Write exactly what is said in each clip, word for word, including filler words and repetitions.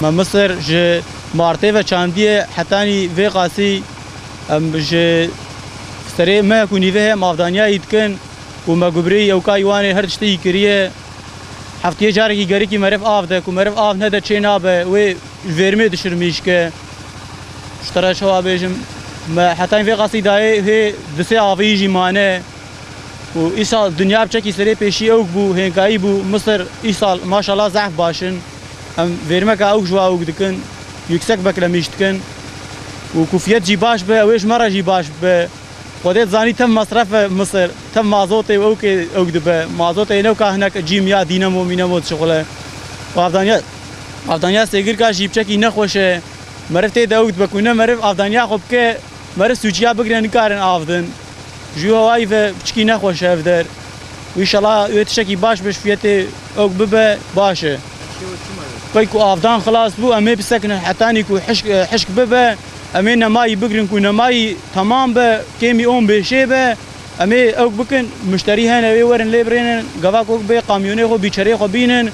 Me Misir ji Martê ve çandiye hetanî vê qasî em ji serê mehek û nîvê em avdaniyayî dikin û me gubrî ewkayî wanê her tiştê yî kiriye. Heftiyê carekî gerikî meriv av de, ku meriv av nede çê nabe, wê vêrmê dişirmîşke. Ji te re çawa bêjim, me hetanî vê qasî dayê hê du sê avî jî mane. Û îsal dinya biçekî serê pêşî ewk bû, hênkayî bû. Misir îsal maşallah zehf baş in. Em vêrmeka ewk ji wa ewk dikin, yüksek beklemîş dikin. Û kufiyet jî baş be, ew ê ji me re jî baş be. Xwedê dizanî tev mesref e Misir, tev mazotê û ewkê ewk dibe. Mazotê newka hinek cîm ya dînemo mînemo dişixule. Û avdaniya, avdaniya sêgirka jî biçekî nexweş e. Meriv tê de ewk dibe ku ne meriv avdaniya xwe bike, meriv sûciya bigire nikarin avdin. Ji wî hewayî ve piçikî nexweş e ev der. Û înşallah wê tiştekî baş be, ji fiyetê ewk bibe, baş e. Pey ku avdan xilas bû, em ê bisekinin hetanî ku hişk, hişk bibe, em ê nemayî bigrin ku nemayî temam be, kêmî on bê şê be, em ê ewk bikin, mişterî hene wê werin lê birênin, gava ku bê kamyonê xwe, bîçerê xwe bînin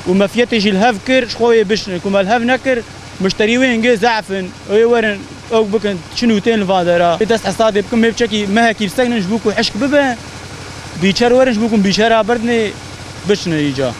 û me fiyetê jî li hev kir, ji xwe wê bişinin. Ku me li hev nekir, mişterî wê hingê zehf in, wê werin ewk bikin, çin û tên li van dera. Wê dest hesadê bikin, mê biçekî mehekî bisekinin ji bo ku hişk bibe, bîçer werin ji bo ku bîçera birdinê biçine îca.